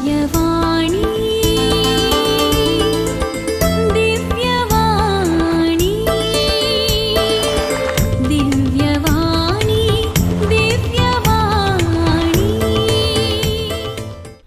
दिव्यवाणी, दिव्यवाणी, दिव्यवाणी, दिव्यवाणी.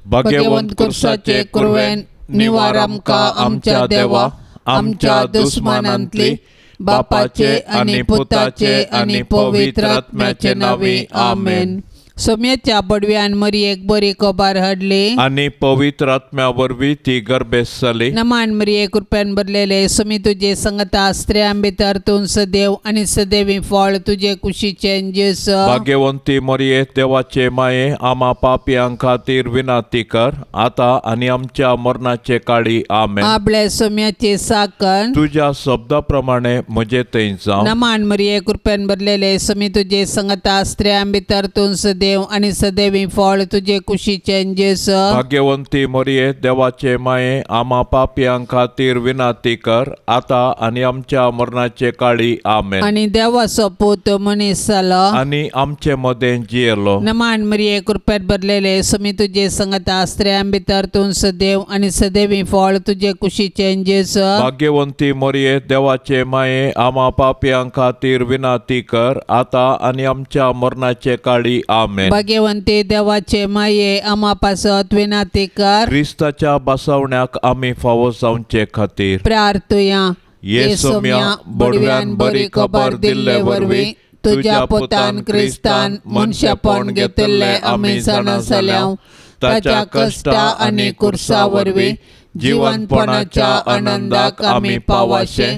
भाग्यवंत कुर्साचे कुरवेन निवार आमकां आमच्या देवा, आमच्या दुस्मानांतली, बापाचे आनी पुताचे आनी पवित्र आत्म्याचे नांवी, आमेन. सोम्याच्या बडव्यान मरियेक बरी खबर हाडली. आनी पवित्र आत्म्या वरवीं ती गर्भेस्त जाली. नमान मरिये, कृपेन भरलेले, सुमी तुजे संगता, स्त्रियां भितर तूं सदैव आनी सदैवी फळ तुजे कुशीचे, जेजू. भाग्यवंती मरिये, देवाचे माये, आमा पापयां खातीर विनंती कर, आता आनी आमच्या मरणाचे काळी, आमेन. आपले सोम्याचे साकन. तुज्या शब्दा प्रमाणे म्हजे थंय जावं. नमान मरिये, कृपेन भरलेले, सुमी तुजे संगता, स्त्रियां भितर तूं सदैव आनी सदैवी फळ तुजे कुशीचे, जेजू. भाग्यवंती मरिये, देवाचे माये, आमा पापयां खातीर विनंती कर, आता आनी आमच्या मरणाचे काळी, आमेन. आनी देवाचो पूत मनीस जालो. आनी आमचे मदें जियेलो. नमान मरिये, कृपेन भरलेले, सुमी तुजे संगता, स्त्रियां भितर तूं सदैव आनी सदैवी फळ तुजे कुशीचे, जेजू. भाग्यवंती मरिये, देवाचे माये, आमा पापयां खातीर विनंती कर, आता आनी आमच्या मरणाचे काळी, आमेन. भाग्यवंती देवाचे माये, आमा पासत विनाती कर. क्रिस्ताच्या बसवण्याक आमी फावो जावचे खातीर प्रार्थुया. ये सोम्या, बडव्यान बरी खबर दिल्ले वरवीं तुज्या पुतान क्रिस्तान मनशेपण घेतिल्लें आमी जाणा जाल्याव, ताच्या कश्टा आनी कुर्सा वरवीं जिवनपणाच्या आनंदाक आमी पावाशे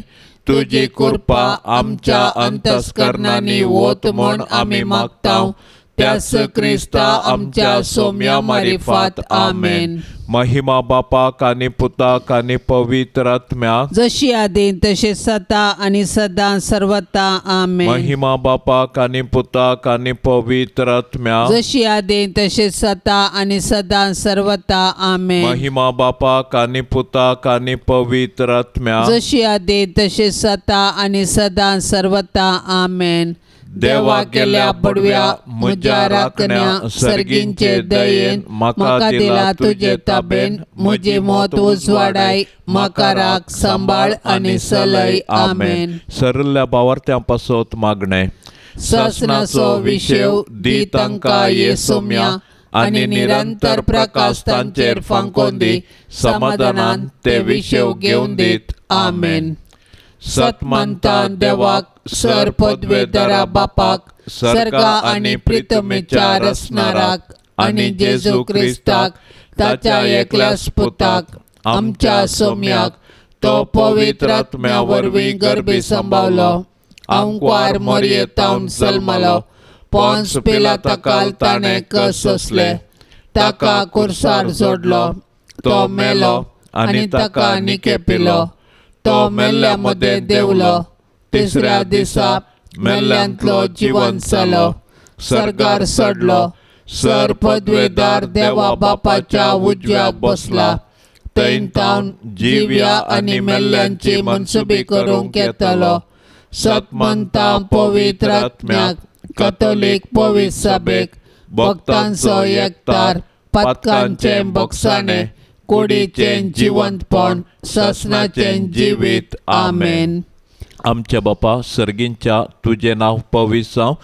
तुजी कृपा आमच्या अंतस्करणांनी वत म्हूण आमी मागता, त्याच क्रिस्ता आमच्या सोम्या मारिफात, आमेन. महिमा बापाक आनी पुताक आनी पवित्र आत्म्याक, जशी आदी तशी सदा आनी सदां सर्वता, आमेन. महिमा बापाक आनी पुताक आनी पवित्र आत्म्याक, जशी आदी तशी सदा आनी सदां सर्वता, आमेन. महिमा बापाक आनी पुताक आनी पवित्र आत्म्याक, जशी आदी तशी सदा आनी सदां सर्वता, आमेन. देवा केल्या बडव्या म्हज्या राखण्या, सर्गींचे दयेन म्हाका दिला तुजे ताबेन, म्हजी मत उजवाडाय, म्हाका राख, सांबाळ आनी सलय, आमेन. सरल्या बावर्त्यां पासत मागणें. सासणाचो विशेव दी तांकां ये सोम्या, आनी निरंतर प्रकाश तांचेर फांकोवन दी, समाधानान ते विशेव घेवन दीत, आमेन. सतमंता देवाक, सर पदवेदारा बापाक, सर्गा आनी प्रितमेच्या रचणाराक, आनी जेजू क्रिस्ताक ताच्या एकल्याच पुताक, आमच्या सोम्याक, तो पवित्र आत्म्या वरवीं गर्भी सांबावलो, आंकवार मरयेतावन जल्मलो, पोन्स पिलाताकाल ताणें कस सोंसले, ताका कुर्सार जोडलो, तो मेलो आनी ताका निके पिलो, तो मेल्ल्या मदें देंवलो, तिसऱ्या दिसा मेल्ल्यांतलो जिवंत जालो, सर्गार चडलो, सर पदवेदार देवा बापाच्या उजव्याक बसला, थंय तावन जिव्या आनी मेल्ल्यांची मनसुबी करूंक येतलो. सतमंता पवित्र आत्म्याक, कथोलीक पवित्र सभेक, भक्तांचो एकतार, पातकांचें बक्षाणें, कुडीचें जिवंतपण, ससनाचें जिवीत, आमेन. आमच्या बापा सर्गींच्या, तुजें नांव पवित्र जावं,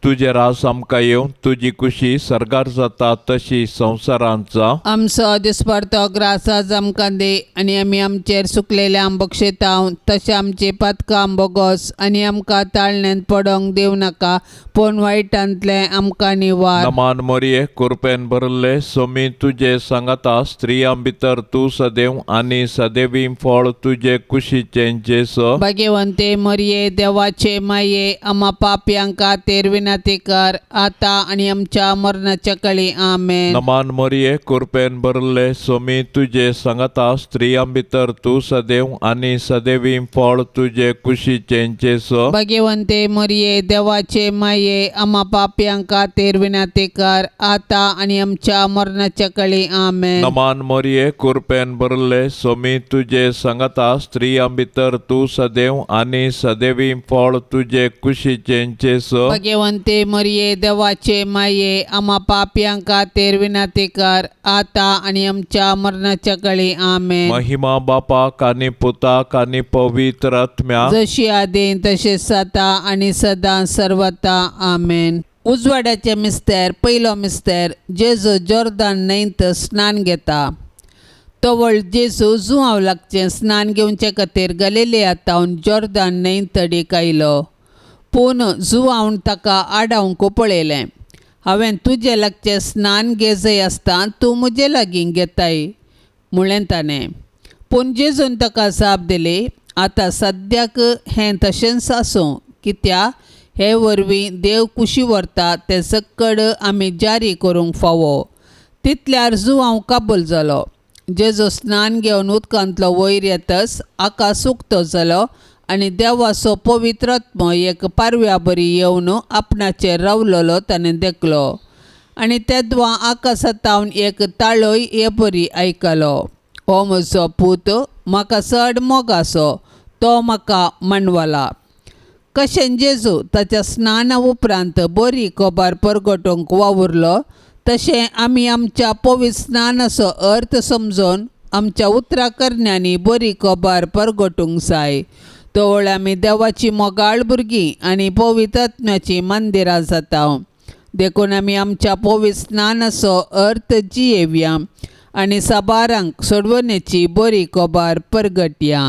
तुजें रास आमकां येवं, तुजी कुशी सर्गार जाता तशी संवसारांत जावं. आमचो दिसपडतो ग्रास आज आमकां दी, आनी आमी आमचेर सुकलेल्या बक्षेताव तशें आमची पातकां बोगोस, आनी आमकां ताळण्यांत पडोंक दिवं नाका, पूण वायटांतलें आमकां निवार. नमान मरिये, कुरपेन भरले, सोमी तुजे सांगाता, स्त्रियां भितर तूं सदैव आनी सदैवी फळ तुजे कुशीचें, जेजू. भाग्यवंते मरिये, देवाचे माये, आमा पापयांक खातीर विनंती कर, आता आनी आमच्या मरणाच्या कळी, आमेन. नमान मरिये, कुरपेन भरले, सोमी तुजे सांगाता, स्त्रियां भितर तूं सदैव आनी सदैवी फळ तुजे कुशीचें, जेजू. भाग्यवंते मरिये, देवाचे माये, आमा पापयांक खातीर विनंती कर, आता आनी आमच्या मरणाच्या कळी, आमेन. नमान मरिये, कुरपेन भरले, सोमी तुजे सांगाता, स्त्रियां भितर तूं सदैव आनी सदैवी फळ तुजे कुशीचें, जेजू. भाग्यवंते भाग्यवंते मरिये देवाचे माये आमा पापयां खातीर विनंती कर आतां आनी आमच्या मरणाच्या कळी. आमेन. महिमा बापाक आनी पुताक आनी पवित्र आत्म्याक. जशी आदीं तशें सदां आनी सदां सर्वता. आमेन. उजवाडाचे मिस्तेर. पयलो मिस्तेर. जेजू जोर्दान न्हंयत स्नान घेता. तवळ जेजू जुआंव लागचें स्नान घेवचे खातीर गलिलिया तावन जोर्दान न्हंय तडीक आयलो. पूण जुआंवन ताका आडावंक पळयलें. हांवें तुजे लागचें स्नान घेजय आसता तूं म्हजे लागीं घेताय म्हळें ताणें. पूण जेजून ताका जाप दिली, आतां सद्याक हें तशेंच आसूं, कित्याक हे वरवीं देव कुशी व्हरता तें सक्कड आमी जारी करूंक फावो. तितल्यार जुआंव काबूल जालो. जेजू स्नान घेवन उदकांतलो वयर येतच आकाश उक्तो जालो आनी देवाचो पवित्र आत्मो एक पारव्या बरी येवन आपणाचेर रावलेलो ताणें देखलो. आनी तेदवां आकाशांतावन एक ताळोय हे बरी आयकलो, हो म्हजो पूत म्हाका चड मोग आसो, तो म्हाका मानवला. कशें जेजू ताच्या स्नाना उपरांत बरी खबर परगटूंक वावुरलो तशें आमी आमच्या पवित्र स्नानाचो अर्थ समजून आमच्या उतरां करण्यांनी बरी खबर परगटूंक जाय. तवळ आमी देवाची मोगाळ भुरगीं आनी पवित्र आत्म्याचीं मंदिरां जाता. देखून आमी आमच्या पवित्र स्नानाचो अर्थ जियेवया आनी साबारांक सोडवणेची बरी खबर परगटया.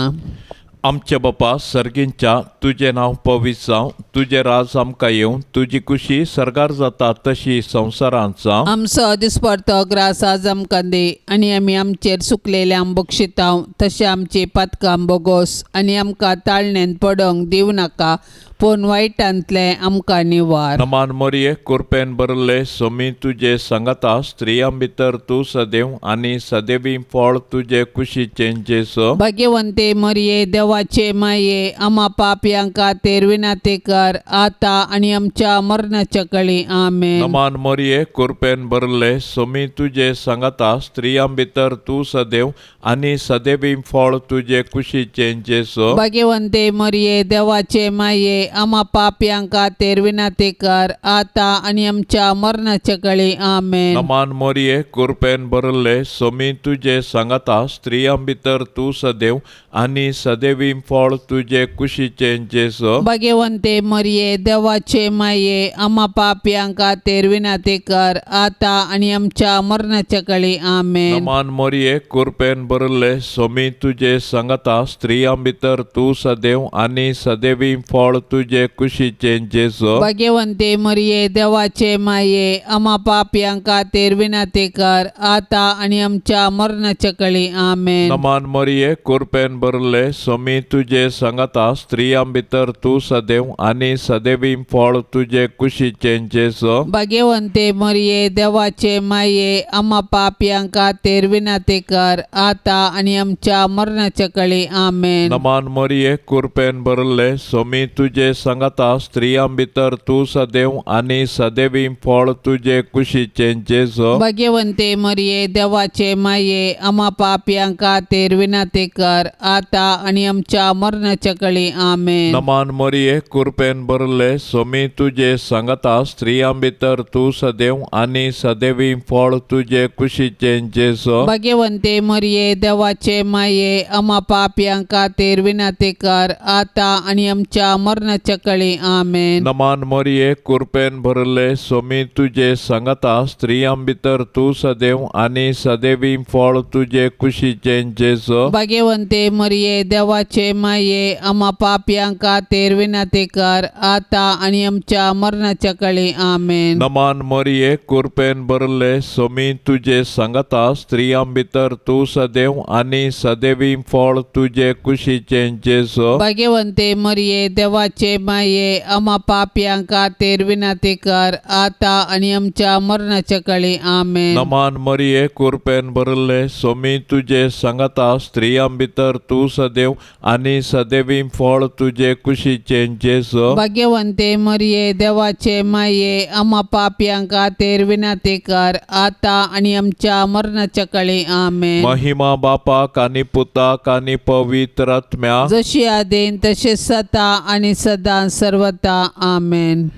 आमच्या बापा सर्गींच्या, तुजें नांव पवित्र जावं, तुजें राज आमकां येवं, तुजी कुशी सर्गार जाता तशी संवसारांत जावं. आमचो दिसपडतो ग्रास आज आमकां दी आनी आमी आमचेर सुकलेल्या बक्षितांव तशें आमची पातकां बोगोस आनी आमकां ताळणेन पडोंक दिवं नाका, पूण वायटांतलें आमकां निवार. नमान मोरये, कुरपेन भरले, सोमी तुजे सांगाता, स्त्रियां भितर तूं सदैव आनी सदैवी फळ तुजे कुशीचें जेजू. भाग्यवंते मरिये देवाचे माये आमा पापयां खातीर विनंती कर आतां आनी आमच्या मरणाच्या कळी. आमेन. नमान मोरये, कुरपेन भरले, सोमी तुजे सांगाता, स्त्रियां भितर तूं सदैव आनी सदैवी फळ तुजे कुशीचें जेजू. भाग्यवंते मरिये देवाचे माये आमा पापयां खातीर विनंती कर आतां आनी आमच्या मरणाच्या कळी. आमेन. नमान मोरये, कुरपेन भरले, सोमी तुजे सांगाता, स्त्रियां भितर तूं सदैव आनी सदैवी फळ तुजे कुशीचें जेजू. भाग्यवंते मरिये देवाचे माये आमा पापयां खातीर विनंती कर आतां आनी आमच्या मरणाच्या कळी. आमेन. नमान मोरये, कुरपेन भरले, सोमी तुजे सांगाता, स्त्रियां भितर तूं सदैव आनी सदैवी फळ तुजे कुशीचें जेजू. भाग्यवंते मरिये देवाचे माये आमा पापयां खातीर विनंती कर आतां आनी आमच्या मरणाच्या कळी. आमेन. नमान मोरये, कुरपेन भरले, सोमी तुजे सांगाता, स्त्रियां भितर तूं सदैव आनी सदैवी फळ तुजे कुशीचें जेजू. भाग्यवंते मरिये देवाचे माये आमा पापयां खातीर विनंती कर आतां आनी आमच्या मरणाच्या कळी. आमेन. नमान मोरये, कुरपेन भरले, सोमी तुजे सांगाता, स्त्रियां भितर तूं सदैव आनी सदैवी फळ तुजे कुशीचें जेजू. भाग्यवंते मरिये देवाचे माये आमा पापयां खातीर विनंती कर आतां आनी आमच्या मरणाच्या कळी. आमेन. नमान मोरये, कुरपेन भरले, सोमी तुजे सांगाता, स्त्रियां भितर तूं सदैव आनी सदैवी फळ तुजे कुशीचें जेजू. भाग्यवंते मरिये देवाचे माये आमा पापयां खातीर विनंती कर आतां आनी आमच्या मरणाच्या कळी. आमेन. नमान मोरये, कुरपेन भरले, सोमी तुजे सांगाता, स्त्रियां भितर तूं सदैव आनी सदैवी फळ तुजे कुशीचें जेजू. भाग्यवंते मरिये देवाचे माये आमा पापयां खातीर विनंती कर आतां आनी आमच्या मरणाच्या कळी. आमेन. नमान मोरये, कुरपेन भरले, सोमी तुजे सांगाता, स्त्रियां भितर तूं सदैव आनी सदैवी फळ तुजे कुशीचें जेजू. भाग्यवंते मरिये देवाचे माये आमा पापयां खातीर विनंती कर आतां आनी आमच्या मरणाच्या कळी. आमेन. नमान मोरये, कुरपेन भरले, सोमी तुजे सांगाता, स्त्रियां भितर तूं सदैव आनी सदैवी फळ तुजे कुशीचें जेजू. भाग्यवंते मरिये देवाचे माये आमा पापयां खातीर विनंती कर आतां आनी आमच्या मरणाच्या कळी. आमेन. महिमा बापाक आनी पुताक आनी पवित्र आत्म्याक. जशी आदीन तशें सदां आनी सदां सर्वता. आमेन.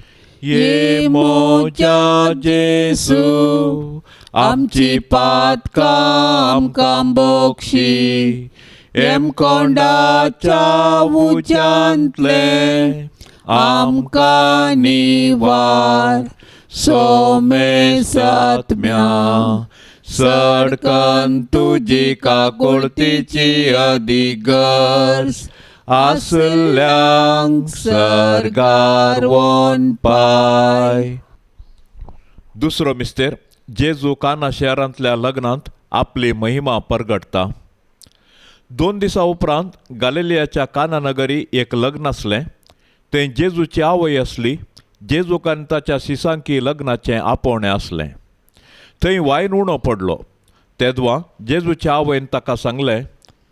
ये मोजा जेसू, आमची पातकां आमकां बोक्षी, येमकोंडाच्या उज्यांतले आमकां निवार. सोमेसात्म्या सडकन तुजी काकुळतीची अधिगर्ज आसल्यांक सर्गार वोन पाय. दुसरो मिस्तेर, जेजू काना शहरांतल्या लग्नांत आपली महिमा परगटता. 2 दिसां उपरांत गालिलियाच्या काना नगरी एक लग्न आसलें. थंय जेजूची आवय आसली. जेजूक आनी ताच्या शिसांकी लग्नाचें आपोवणें आसलें. थंय वायन उणो पडलो. तेदवा जेजूच्या आवयन ताका सांगलें,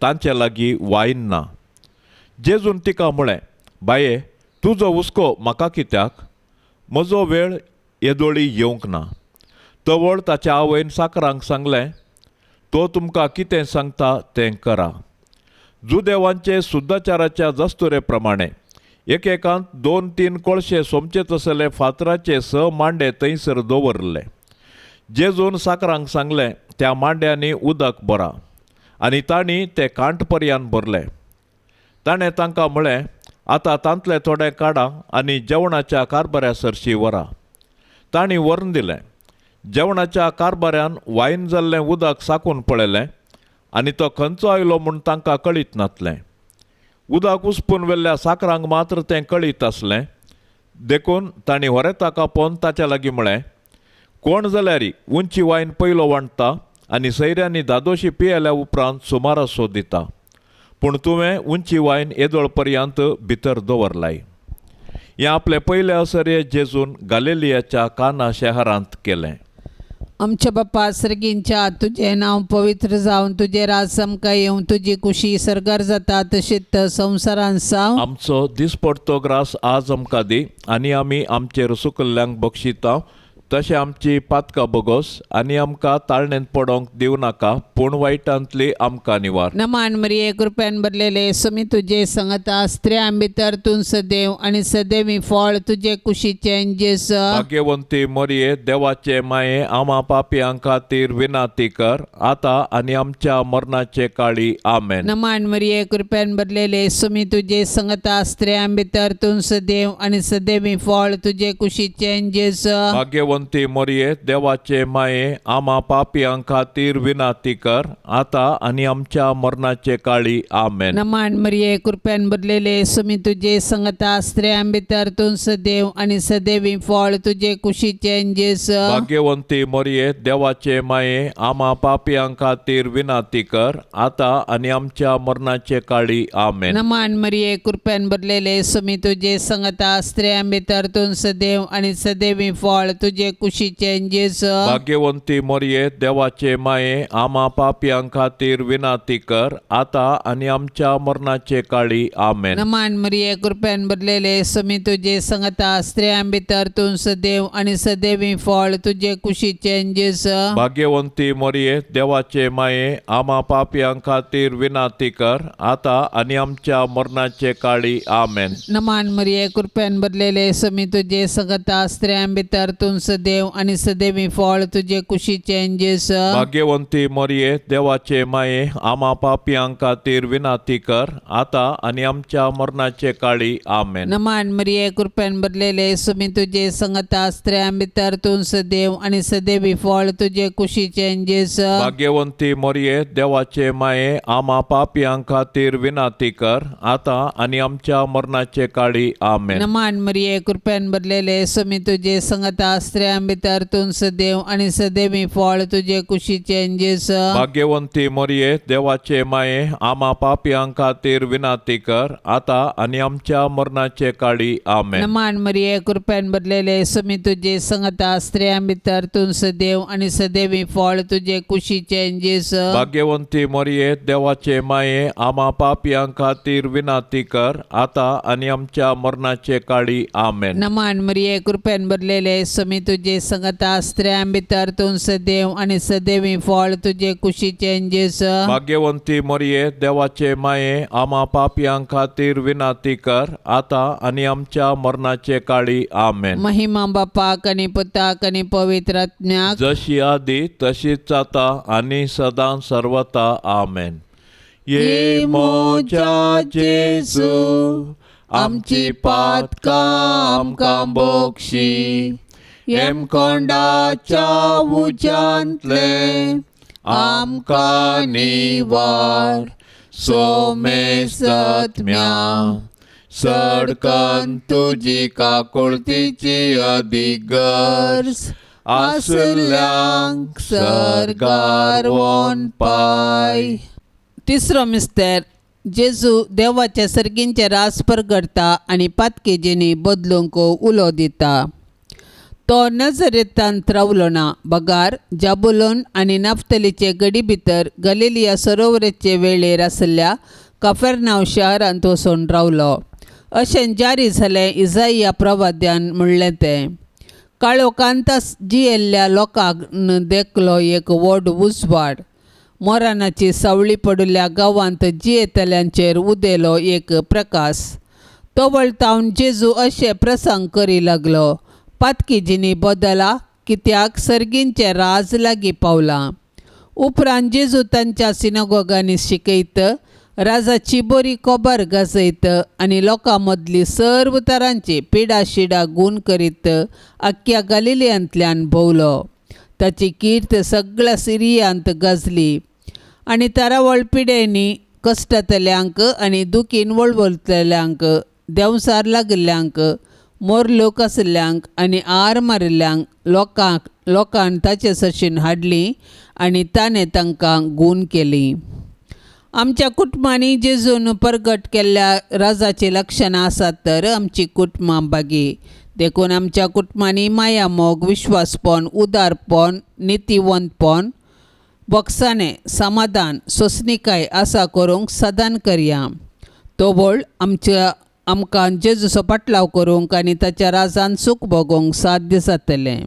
तांचे लागीं वायन ना. जेजून तिका म्हळें, बाये, तुजो हुस्को म्हाका कित्याक? म्हजो वेळ येदोळी येवंक ना. तवळ ताच्या आवयन साकरांक सांगलें, तो तुमकां कितें सांगता तें करा. जुदेवांचे सुद्दाचाराच्या दस्तुरे प्रमाणे एकेकांत 2-3 कोळशे सोमचे तसले फातराचे 6 मांडे थंयसर दवरले. जेजून साकरांक सांगलें, त्या मांड्यांनी उदक भरा, आनी तांणी ते कांठ पर्यान भरले. ताणें तांकां म्हळें, आतां तांतले थोडे काडा आनी जेवणाच्या कारभाऱ्या सरशी व्हरा. तांणी व्हरून दिलें. जेवणाच्या कारभाऱ्यान वायन जाल्लें उदक साकून पळयलें आनी तो खंयचो आयलो म्हूण तांकां कळीत नासलें. उदक उसपून व्हेल्ल्या साकरांक मात्र तें कळीत आसलें. देखून तांणी होरेताक आपोवन ताच्या लागीं म्हळें, कोण जाल्यार उंची वायन पयलो वांटता आनी सैऱ्यांनी दादोशी पियेल्या उपरांत सुमारासो दिता, पूण तुवें उंची वायन येदोळ पर्यंत भितर दवरलाय. हें आपलें पयलें असर्य जेजून गालिलियाच्या काना शहरांत केलें. आमच्या बापा सर्गींच्या, तुजें नांव पवित्र जावन, तुजें राज आमकां येवं, तुजी कुशी सर्गार जाता तशीच संवसारांत जावं. आमचो दिसपडतो ग्रास आज आमकां दी, आनी आमी आमचेर सुकल्ल्यांक बक्षिता तशें आमची पातकां बोगोस, आनी आमकां ताळणेंत पडोंक दिवं नाका, पूण वायटांतली आमकां निवार. नमान मरिये, कृपेन भरलेले, सुमी तुजे संगता, स्त्रियां भितर तूं सदैव आनी सदैवी फळ तुजे कुशीचें जेस. भाग्यवंती मरिये, देवाचे माये, आमा पापयां खातीर विनाती कर, आतां आनी आमच्या मरणाचे काळी. आमेन. नमान मरिये, कृपेन भरलेले, सुमी तुजे संगता, स्त्रियां भितर तूं सदैव आनी सदैवी फळ तुजे कुशीचें जेस. भाग्यवंती मरिये, देवाचे माये, आमा पापयां खातीर विनाती कर, आतां आनी आमच्या मरणाचे काळी. आमेन. नमान मरिये, कृपेन भरलेले, सुमी तुजे संगता, स्त्रियां भितर तूं सदैव आनी सदैवी फळ तुजे कुशीचें जेस. भाग्यवंती मरिये, देवाचे माये, आमा पापयां खातीर विनाती कर, आतां आनी आमच्या मरणाचे काळी. आमेन. नमान मरिये, कृपेन भरलेले, सुमी तुजे संगता, स्त्रियां भितर तूं सदैव आनी सदैवी फळ तुजे कुशीचें जेस. भाग्यवंती मरिये, देवाचे माये, आमा पापयां खातीर विनाती कर, आतां आनी आमच्या मरणाचे काळी. आमेन. नमान मरिये, कृपेन भरलेले, सुमी तुजे संगता, स्त्रियां भितर तूं सदैव आनी सदैवी फळ तुजे कुशीचें जेस. भाग्यवंती मरिये, देवाचे माये, आमा पापयां खातीर विनाती कर, आतां आनी आमच्या मरणाचे काळी. आमेन. नमान मरिये, कृपेन भरलेले, सुमी तुजे संगता, स्त्रियां भितर तूं सदैव आनी सदैवी फळ तुजे कुशीचें जेस. भाग्यवंती मरिये, देवाचे माये, आमा पापयां खातीर विनाती कर, आतां आनी आमच्या मरणाचे काळी. आमेन. नमान मरिये, कृपेन भरलेले, सुमी तुजे संगता, स्त्रियां भितर तूं सदैव आनी सदैवी फळ तुजे कुशीचें जेस. भाग्यवंती मरिये, देवाचे माये, आमा पापयां खातीर विनाती कर, आतां आनी आमच्या मरणाचे काळी. आमेन. नमान मरिये, कृपेन भरलेले, सुमी तुजे संगता, स्त्रियां भितर तूं सदैव आनी सदैवी फळ तुजे कुशीचें जेस. भाग्यवंती मरिये, देवाचे माये, आमा पापयां खातीर विनाती कर, आतां आनी आमच्या मरणाचे काळी. आमेन. नमान मरिये, कृपेन भरलेले, सुमी तुजे संगता, स्त्रियां भितर तूं सदैव आनी सदैवी फळ तुजे कुशीचें जेस. भाग्यवंती मरिये, देवाचे माये, आमा पापयां खातीर विनाती कर, आतां आनी आमच्या मरणाचे काळी. आमेन. नमान मरिये, कृपेन भरलेले, सुमी तुजे संगता, स्त्रियां भितर तूं सदैव आनी सदैवी फळ तुजे कुशीचें जेजू. भाग्यवंती मरिये, देवाचे माये, आमा पापयां खातीर विनाती कर, आतां आनी आमच्या मरणाचे काळी. आमेन. महिमा बापाक आनी पुताक आनी पवित्र आत्म्याक. जशी आदी तशीच जाता आनी सदां सर्वता. आमेन. ये मोजा जेजू, आमची पातकां आमकां बोक्षी, हेमकोंडाच्या उज्यांतले आमकां निवार, सोमेसत्म्या सडकन तुजी काकुळतीची अदीक गरज आसल्यांक सर्गार वोन पाय. तिसरो मिस्तर, जेजू देवाच्या सर्गींचे रास परगडता आनी पातकेजेनी बदलूंक उलो दिता. तो नजरेतांत रावलो ना, बगार जाबुलोन आनी नाफ्तलीचे गडी भितर गलिलिया सरोवराचे वेळेर आशिल्ल्या कफेरनाव शारांत वचून रावलो. अशें जारी जालें इजाइया प्रवाद्यान म्हणलें तें. काळोखांत जियेल्ल्या लोकांक देखलो एक व्हड उजवाड, मोरानाची सावळी पडिल्ल्या गांवांत जियेतल्यांचेर उदेलो एक प्रकाश. तवळतावन जेजू अशें प्रसंग करी लागलो, पातकी जिणी बदला, कित्याक सर्गींचें राज लागीं पावलां. उपरांत जेजू तांच्या सिनागोगांनी शिकयत, राजाची बरी खबर गाजयत आनी लोकां मदली सर्व तरांची पिडा शिडा गूण करीत आख्ख्या गालिलियांतल्यान भोंवलो. ताची कीर्त सगळ्या सिरियांत गाजली आनी तारावळ पिड्यांनी कश्टांतल्यांक आनी दुखीन वळवळतल्यांक, देंवसार लागिल्ल्यांक, मोरलोक आशिल्ल्यांक आनी आर मारिल्ल्यांक लोकांक लोकान ताचे सरशीन हाडली आनी ताणें तांकां गूण केली. आमच्या कुटुंबांनी जेजून परगट केल्ल्या राजाचीं लक्षणां आसात तर आमची कुटुंबां बागी. देखून आमच्या कुटुंबांनी माया, मोग, विश्वासपण, उदारपण, नितीवंतपण, बक्षाणें, समाधान, सोंसणीकाय आसा करूंक सदान करया. तोवळ आमच्या आमकां जेजूचो पाटलाव करूंक आनी ताच्या राजान सूख भोगोवंक साध्य जातलें.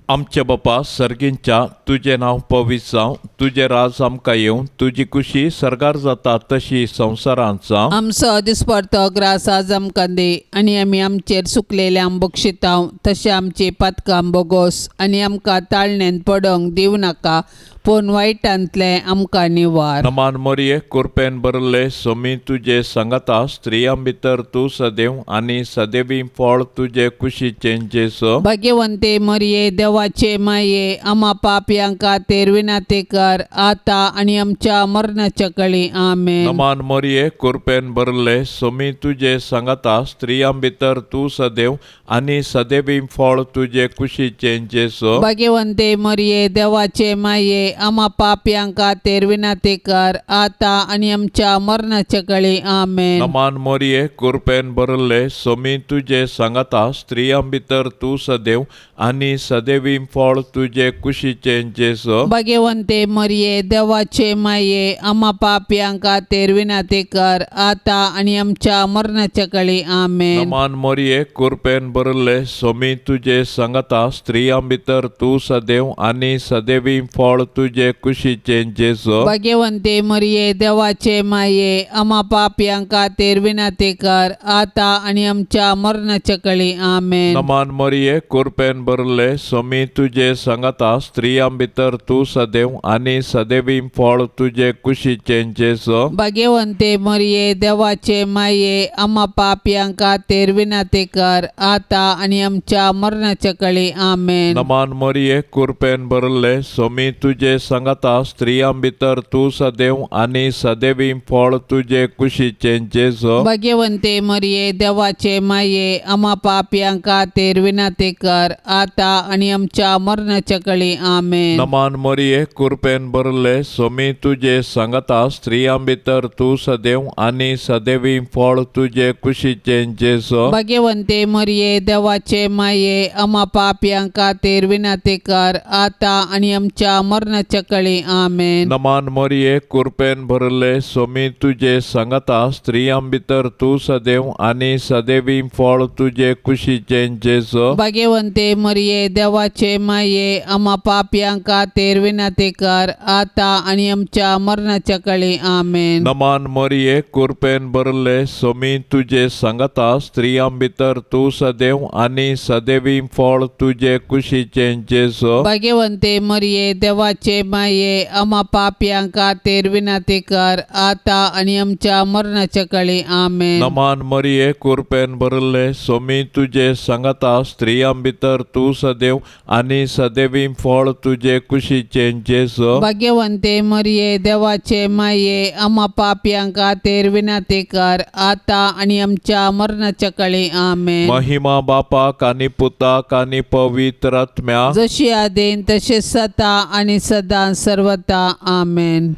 आमच्या बापा सर्गींच्या, तुजें नांव पवित्र जावं, तुजें राज आमकां येवं, तुजी कुशी सर्गार जाता तशी संवसारांत जावं. आमचो दिसपडतो ग्रास आज आमकां दी आनी आमी आमचेर सुकलेल्या बक्षितांव तशें आमची पातकां बोगोस आनी आमकां ताळण्यांत पडोवंक दिवं नाका, पूण वायटांतलें आमकां निवार. नमान मरिये, कुरपेन भरले, सोमी तुजे सांगाता, स्त्रियां भितर तूं सदैव आनी सदैवी फळ तुजे कुशीचें जेजू. भाग्यवंते मरिये, देवाचे माये, आमा पापयां खातीर विनाती कर, आतां आनी आमच्या मरणाच्या कळी. आमेन. नमान मरिये, कुरपेन भरले, सोमी तुजे सांगाता, स्त्रियां भितर तूं सदैव आनी सदैवी फळ तुजे कुशीचें जेजू. भाग्यवंते मरिये, देवाचे माये, आमा पापयां खातीर विनाती कर, आतां आनी आमच्या मरणाच्या कळी. आमेन. नमान मरिये, कुरपेन भरले, सोमी तुजे सांगाता, स्त्रियां भितर तूं सदैव आनी सदैवी फळ तुजे कुशीचें जेजू. भाग्यवंते मरिये, देवाचे माये, आमा पापयां खातीर विनाती कर, आतां आनी आमच्या मरणाच्या कळी. आमेन. नमान मरिये, कुरपेन भरले, सोमी तुजे सांगाता, स्त्रियां भितर तूं सदैव आनी सदैवी फळ तुजे कुशीचें जेजू. भाग्यवंते मरिये, देवाचे माये, आमा पापयां खातीर विनाती कर, आतां आनी आमच्या मरणाच्या कळी. आमेन. नमान मरिये, कुरपेन भरले, सोमी तुजे सांगाता, स्त्रियां भितर तूं सदैव आनी सदैवी फळ तुजे कुशीचें जेजू. भाग्यवंते मरिये, देवाचे माये, आमा पापयां खातीर विनाती कर, आतां आनी आमच्या मरणाच्या कळी. आमेन. नमान मरिये, कुरपेन भरले, सोमी तुजे सांगाता, स्त्रियां भितर तूं सदैव आनी सदैवी फळ तुजे कुशीचें जेजू. भाग्यवंते मरिये, देवाचे माये, आमा पापयां खातीर विनाती कर, आतां आनी आमच्या मरणाच्या कळी. आमेन. नमान मरिये, कुरपेन भरले, सोमी तुजे सांगाता, स्त्रियां भितर तूं सदैव आनी सदैवी फळ तुजे कुशीचें जेजू. भाग्यवंते मरिये, देवाचे माये, आमा पापयां खातीर विनाती कर, आतां आनी आमच्या मरणाच्या कळी. आमेन. नमान मरिये, कुरपेन भरले, सोमी तुजे सांगाता, स्त्रियां भितर तूं सदैव आनी सदैवी फळ तुजे कुशीचें जेजू. भाग्यवंते मरिये, देवाचे देवाचे माये आमा पापयां खातीर विनंती कर आतां आनी आमच्या मरणाच्या कळी. आमेन. नमान मरिये, कुरपेन भरले, सोमी तुजे सांगाता, स्त्रियां भितर तूं सदैव आनी सदैवी फळ तुजे कुशीचें जेजो. भाग्यवंते मरिये, देवाचे माये, आमा पापयां खातीर विनंती कर आतां आनी आमच्या मरणाच्या कळी. आमेन. नमान मरिये, कुरपेन भरले, सोमी तुजे सांगाता, स्त्रियां भितर तूं सदैव आनी सदैवी फळ तुजे कुशीचें जेजो. भाग्यवंते मरिये, देवाचे माये, आमा पापयां खातीर विनंती कर आतां आनी आमच्या मरणाच्या कळी. आमेन. महिमा बापाक आनी पुताक आनी पवित्र आत्म्याक, जशी आदीन तशी सता आनी सदां सर्वता. आमेन.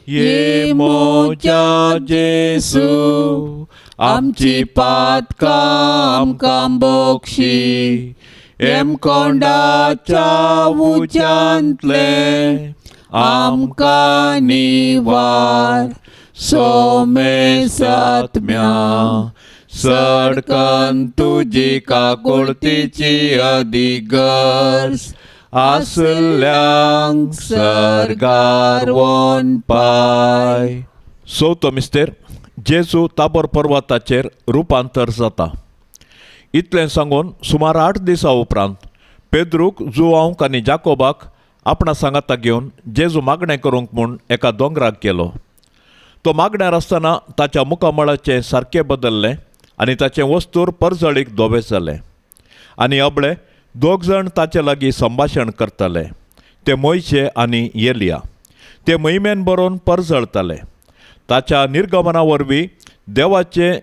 ये मोजा जेसू, आमची पातकां आमकां बोक्षी, एमकोंडाच्या उज्यांतले आमकां निवार, सोमे सात्म्या सडकन तुजी काकुळतीची अधिगर्ज आसल्यांक सर्गार वन पाय. चवथो मिस्तेर, जेजू ताबोर पर्वताचेर रुपांतर जाता. इतलें सांगून सुमार 8 दिसां उपरांत पेद्रूक, जुवांक आनी जाकोबाक आपणा सांगाता घेवन जेजू मागणें करूंक म्हूण एका दोंगराक गेलो. तो मागण्यार आसतना ताच्या मुखामळाचें सारकें बदल्लें आनी ताचें वस्तूर परजळीक धवें जालें. आनी अबळे दोग जाण ताचे लागीं संभाशण करताले, ते मोयशे आनी एलिया. ते महिमेन बरोवन परजळताले. ताच्या निर्गमना वरवीं देवाचें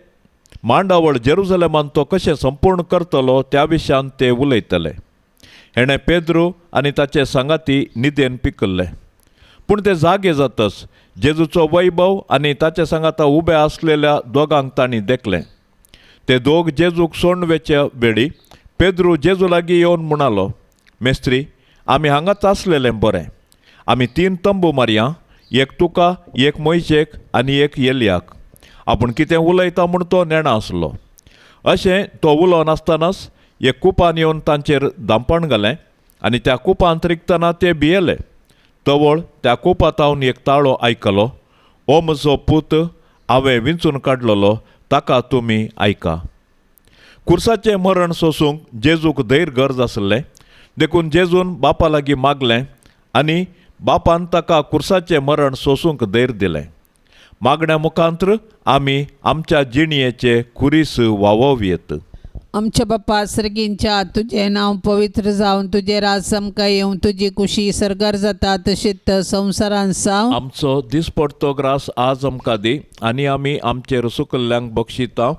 मांडावळ जेरुजलेमान तो कशें संपूर्ण करतलो त्या विशयान ते उलयतले. हेणें पेद्रू आनी ताचे सांगाती निदेन पिकल्ले. पूण ते जागे जातच जेजूचो वैभव आनी ताचे सांगाता उबे आसलेल्या दोगांक तांणी देखलें. ते दोग जेजूक सोडून वेच्या वेळी पेद्रू जेजू लागीं येवन म्हणालो, मेस्त्री, आमी हांगाच आसलेलें बरें. आमी 3 तंबू मारया, एक तुका, एक मोयशेक आनी एक एलियाक. आपूण कितें उलयता म्हूण तो नेणा आसलो. अशें तो उलोवन आसतनाच एक कुपान येवन तांचेर दांपण घालें आनी त्या कुपांत रिगतना ते भियेले. तवळ त्या कुपातावन एक ताळो आयकलो, ओ म्हजो पूत, हांवें विंचून काडलेलो, ताका तुमी आयका. कुर्साचें मरण सोसूंक जेजूक धैर्य गरज आसलें, देखून जेजून बापा लागीं मागलें आनी बापान ताका कुर्साचें मरण सोसूंक धैर्य दिलें. मागण्या मुखांत्र आमी आमच्या जिणयेचे खुरीस वावोवयेत. आमच्या बापा सर्गींच्या, तुजें नांव पवित्र जावन, तुजें राज आमकां येवं, तुजी कुशी सर्गार जाता तशीच संवसारान जावं. आमचो दिसपडतो ग्रास आज आमकां दी आनी आमी आमचेर सुकल्ल्यांक बक्षिता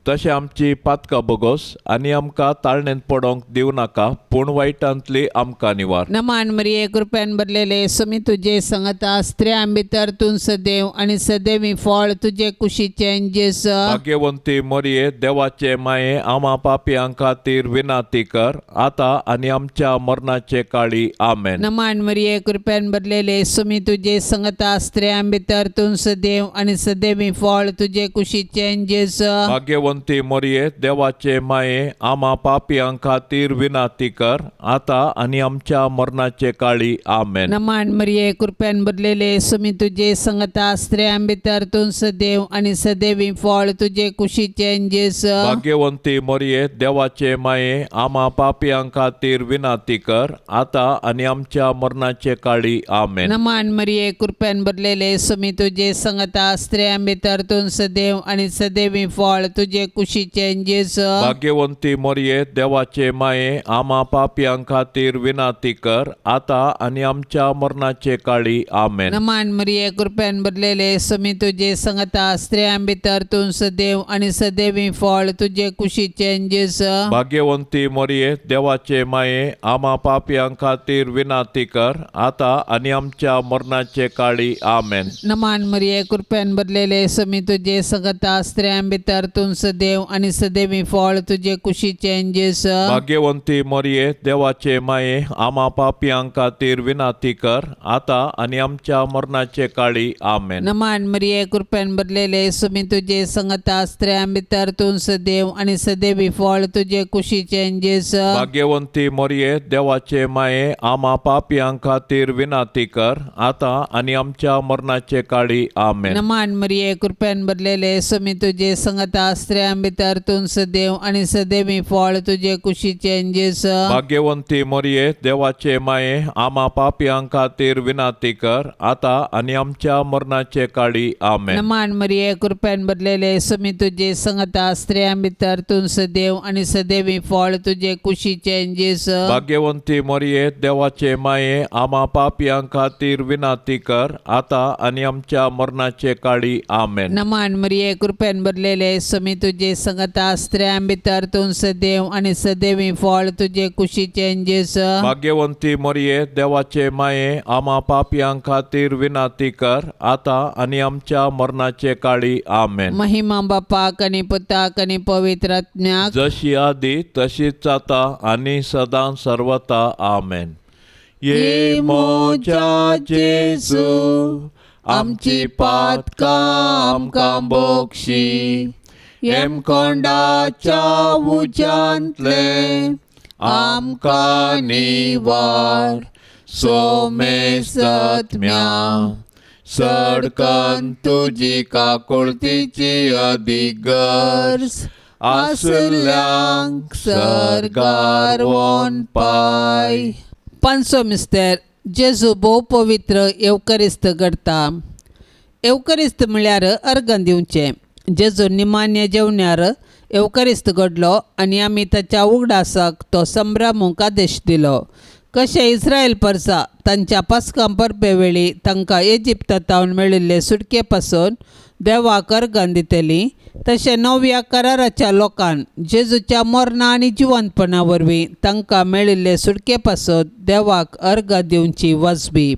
तशें आमची पातकां बोगोस आनी आमकां ताळणेंत पडोंक दिवं नाका, पूण वायटांतली आमकां निवार. नमान मरिये, कृपेन भरलेले, सुमी तुजे संगता, स्त्रियां भितर तूं सदैव आनी सदैवी फळ तुजे कुशीचें जेस. भाग्यवंती मरिये, देवाचे माये, आमा पापयां खातीर विनाती कर आतां आनी आमच्या मरणाचे काळी. आमेन. नमान मरिये, कृपेन भरलेले, सुमी तुजे संगता, स्त्रियां भितर तूं सदैव आनी सदैवी फळ तुजे कुशीचें जेस. भाग्यवंती मरिये, देवाचे माये, आमा पापयां खातीर विनाती कर आतां आनी आमच्या मरणाचे काळी. आमेन. नमान मरिये, कृपेन भरलेले, सुमी तुजे संगता, स्त्रियां भितर तूं सदैव आनी सदैवी फळ तुजे कुशीचें जेस. भाग्यवंती मरिये, देवाचे माये, आमा पापयां खातीर विनाती कर आतां आनी आमच्या मरणाचे काळी. आमेन. नमान मरिये, कृपेन भरलेले, सुमी तुजे संगता, स्त्रियां भितर तूं सदैव आनी सदैवी फळ तुजे कुशीचें जेस. भाग्यवंती मरिये, देवाचे माये, आमा पापयां खातीर विनाती कर आतां आनी आमच्या मरणाचे काळी. आमेन. नमान मरिये, कृपेन भरलेले, सुमी तुजे संगता, स्त्रियां भितर तूं सदैव आनी सदैवी फळ तुजे कुशीचें जेस. भाग्यवंती मरिये, देवाचे माये, आमा पापयां खातीर विनाती कर आतां आनी आमच्या मरणाचे काळी. आमेन. नमान मरिये, कृपेन भरलेले, सुमी तुजे संगता, स्त्रियां भितर तूं सदैव आनी सदैवी फळ तुजे कुशीचें जेजू. भाग्यवंती मोरये, देवाचे माये, आमा पापयां खातीर विनाती कर, आतां आनी आमच्या मरणाचे काळी. आमेन. नमान मरिये, कृपेन भरलेले, सुमी तुजे संगता, स्त्रियां भितर तूं सदैव आनी सदैवी फळ तुजे कुशीचें जेजू. भाग्यवंती मोरये, देवाचे माये, आमा पापयां खातीर विनाती कर, आतां आनी आमच्या मरणाचे काळी. आमेन. नमान मरिये, कृपेन भरलेले, सुमी तुजे संगता, स्त्रियां भितर तूं सदैव आनी सदैवी फळ तुजे कुशीचें जेजू. भाग्यवंती मोरये, देवाचे माये, आमा पापयां खातीर विनाती कर, आतां आनी आमच्या मरणाचे काळी. आमेन. नमान मरिये, कृपेन भरलेले, सुमी तुजे संगता, स्त्रियां भितर तूं सदैव आनी सदैवी फळ तुजे कुशीचें जेजू. भाग्यवंती मोरये, देवाचे माये, आमा पापयां खातीर विनाती कर, आतां आनी आमच्या मरणाचे काळी. आमेन. नमान मरिये, कृपेन भरलेले, सुमी तुजे संगता, स्त्रियां भितर तूं सदैव आनी सदैवी फळ तुजे कुशीचें जेजू. भाग्यवंती मोरये, देवाचे माये, आमा पापयां खातीर विनाती कर, आतां आनी आमच्या मरणाचे काळी. आमेन. महिमा बापाक आनी पुताक आनी पवित्र आत्म्याक, जशी आदी तशीच जाता आनी सदां सर्वता. आमेन. ये मोजा जेजू, आमची पातकां आमकां बोक्षी, हेमकोंडाच्या उज्यांतले आमकां निवार, सोमेसत्म्या सडकन तुजी काकुळतीची अदीक गरज आसल्यांक सर्गार वोन पाय. पांचवो मिस्तेर, जेजू भोव पवित्र येवकरिस्त घडता. येवकरिस्त म्हळ्यार अर्गन दिवचें. जेजू निमान्य जेवण्यार येवकरिस्त घडलो आनी आमी ताच्या उगडासाक तो संभ्रमूंक आदेश दिलो. कशें इस्रायल परसा तांच्या पास्कां परबे वेळी तांकां इजिप्तांत मेळिल्ले सुटके पासून देवाक अर्गां दितली, तशें नव्या कराराच्या लोकान जेजूच्या मरणा आनी जिवंतपणा वरवीं तांकां मेळिल्ले सुटके पासून देवाक अर्गां दिवची वाजबी.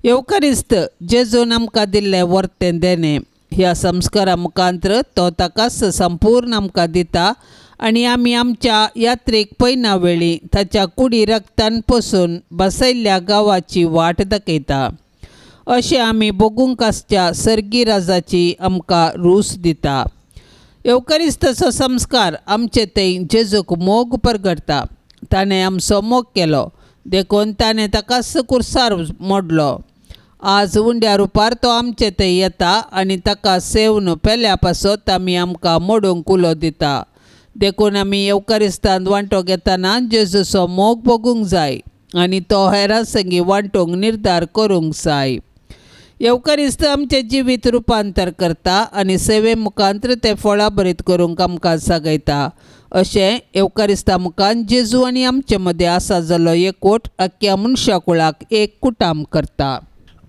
येवकरिस्त जेजून आमकां दिल्लें वर्तें देणें. ह्या संस्कारा मुखांत्र तो ताकाच संपूर्ण आमकां दिता आनी आमी आमच्या यात्रेक पयना वेळी ताच्या कुडी रक्तान पसून बसयल्ल्या गांवाची वाट दाखयता. अशें आमी भोगूंक आसच्या सर्गी राजाची आमकां रूच दिता. येवकरिस्ताचो संस्कार आमचे थंय जेजूक मोग परगटता. ताणें आमचो मोग केलो देखून ताणें ताकाच कुर्सार मोडलो. आज उंड्या रुपार तो आमचे थंय येता आनी ताका सेवन पेल्या पासत आमी आमकां मोडूंक उलो दिता. देखून आमी येवकरिस्तांत वांटो घेतना जेजूचो मोग भोगूंक जाय आनी तो हेरां संगी वांटूंक निर्धार करूंक जाय. येवकरिस्त आमचें जिवीत रुपांतर करता आनी सेवे मुखांत्र तें फळाभरीत करूंक आमकां जागयता. अशें येवकरिस्ता मुखान जेजू आनी आमचे मदें आसा जाल्लो एकवट अख्ख्या मनशा कुळाक एक कुटाम करता.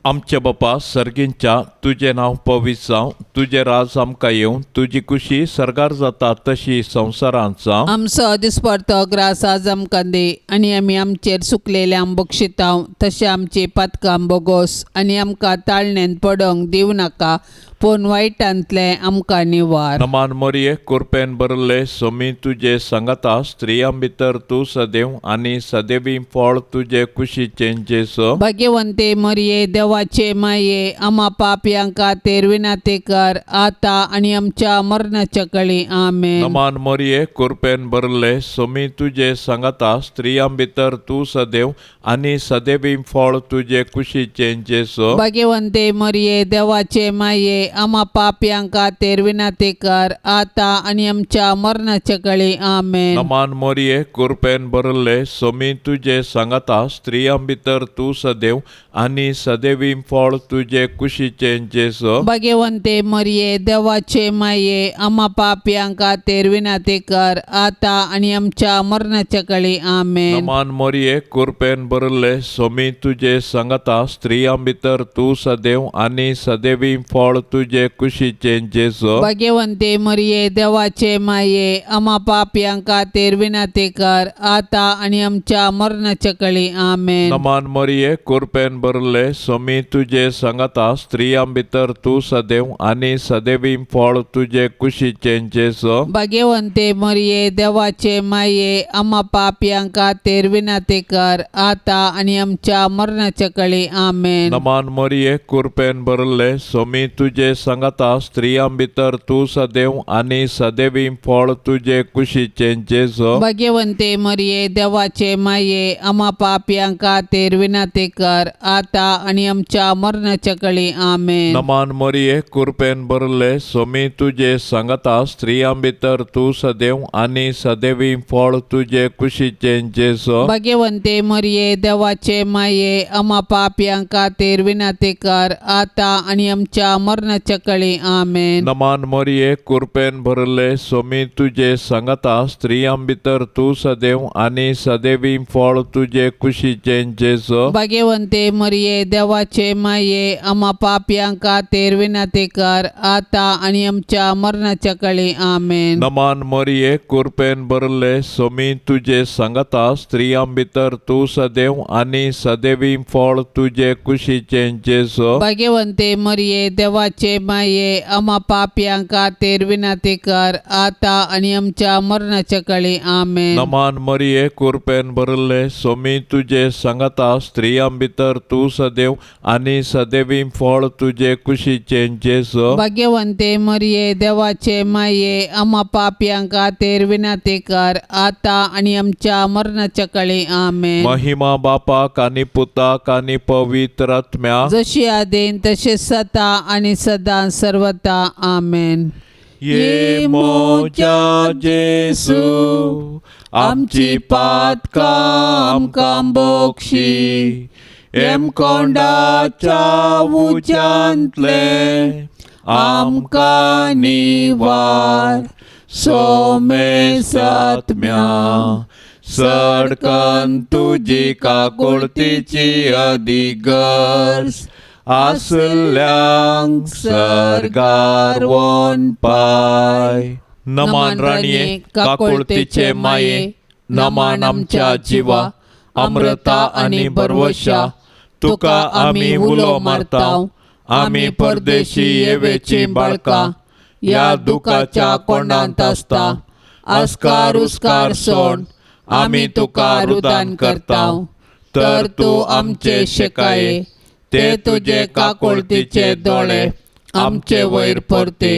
आमच्या बापा सर्गींच्या, तुजें नांव पवित्र जावं, तुजें राज आमकां येवं, तुजी खुशी सर्गार जाता तशी संवसारांत जावं. आमचो दिसपडतो ग्रास आज आमकां दी आनी आमी आमचेर सुकलेल्यांक बक्षितांव तशें आमची पातकां बोगोस आनी आमकां ताळणेन पडोंक दिवं नाका, पूण वायटांतलें आमकां निवार. नमान मोरये, कुरपेन भरले, सोमी तुजे सांगाता, स्त्रियां भितर तूं सदैव आनी सदैवी फळ तुजे कुशीचें जेजू. भाग्यवंते मरिये, देवाचे माये, आमा पापयां खातीर विनाती कर, आतां आनी आमच्या मरणाच्या कळी. आमेन. नमान मोरये, कुरपेन भरले, सोमी तुजे सांगाता, स्त्रियां भितर तूं सदैव आनी सदैवी फळ तुजे कुशीचें जेजू. भाग्यवंते मरिये, देवाचे माये, आमा पापयां खातीर विनाती कर, आतां आनी आमच्या मरणाच्या कळी. आमेन. नमान मोरये, कुरपेन भरले, सोमी तुजे सांगाता, स्त्रियां भितर तूं सदैव आनी सदैवी फळ तुजे कुशीचें जेजू. भाग्यवंते मरिये, देवाचे माये, आमा पापयां खातीर विनाती कर, आतां आनी आमच्या मरणाच्या कळी. आमेन. नमान मोरये, कुरपेन भरले, सोमी तुजे सांगाता, स्त्रियां भितर तूं सदैव आनी सदैवी फळ तुजे कुशीचें जेजू. भाग्यवंते मरिये, देवाचे माये, आमा पापयां खातीर विनंती कर, आता आनी आमच्या मरणाच्या कळी. आमेन. नमान मरिये, कुरपेन भरले, सोमी तुजे सांगाता, स्त्रियां भितर तूं सदैव आनी सदैवी फळ तुजे कुशीचें जेजू. भाग्यवंते मरिये, देवाचे माये, आमा पापयां खातीर विनंती कर, आता आनी आमच्या मरणाच्या कळी. आमेन. नमान मरिये, कुरपेन भरले, सोमी तुजे सांगाता, स्त्रियां भितर तूं सदैव आनी सदैवी फळ तुजे कुशीचें जेजू. भाग्यवंते मरिये, देवाचे माये, आमा पापयां खातीर विनंती कर, आता आनी आमच्या मरणाच्या कळी. आमेन. नमान मरिये, कुरपेन भरले, सोमी तुजे सांगाता, स्त्रियां भितर तूं सदैव आनी सदैवी फळ तुजे कुशीचें जेजू. भाग्यवंते मरिये, देवाचे माये, आमा पापयां खातीर विनंती कर, आता आनी आमच्या मरणाच्या कळी. आमेन. नमान मरिये, कुरपेन भरले, सोमी तुजे सांगाता, स्त्रियां भितर तूं सदैव आनी सदैवी फळ तुजे कुशीचें जेजू. भाग्यवंते मरिये, देवाचे माये, आमा पापयां खातीर विनंती कर, आता आनी आमच्या मरणाच्या कळी. आमेन. नमान मरिये, कुरपेन भरले, सोमी तुजे सांगाता, स्त्रियां भितर तूं सदैव आनी सदैवी फळ तुजे कुशीचें जेजू. भाग्यवंते मरिये, देवाचे माये, आमा पापयां खातीर विनंती कर, आता आनी आमच्या मरणाच्या कळी. आमेन. नमान मरिये, कुरपेन भरले, सोमी तुजे सांगाता, स्त्रियां भितर तूं सदैव आनी सदैवी फळ तुजे कुशीचें जेजू. भाग्यवंते मरिये, देवाचे माये, आमा पापयां खातीर विनंती कर, आता आनी आमच्या मरणाच्या कळी. आमेन. महिमा बापाक आनी पुताक आनी पवित्र आत्म्याक, जशी आदीन तशी सता आणि सदा सर्वता. आमेन. ये मोजा जेसू, आमची पातकां आमकां बोक्षी, एमकोंडाच्या उज्यांतले आमकां निवार, सोमे सात्म्या सडकन तुजी काकुळतीची अधिगर्ज आसल्यांक सर्गार वन पाय. नमान राणये, काकुळतीचे माये, नमान आमच्या जिवा, अमृता आनी बरवशा, तुका आमी उलो मारता, आमी परदेशी येवेची बाळकां, ह्या दुखाच्या कोंडांत आसता, आस्कार उस्कार सोड आमी तुका रुदान करता, तर तूं आमचे शेकाये, ते तुजे काकुळतीचे दोळे आमचे वयर परते,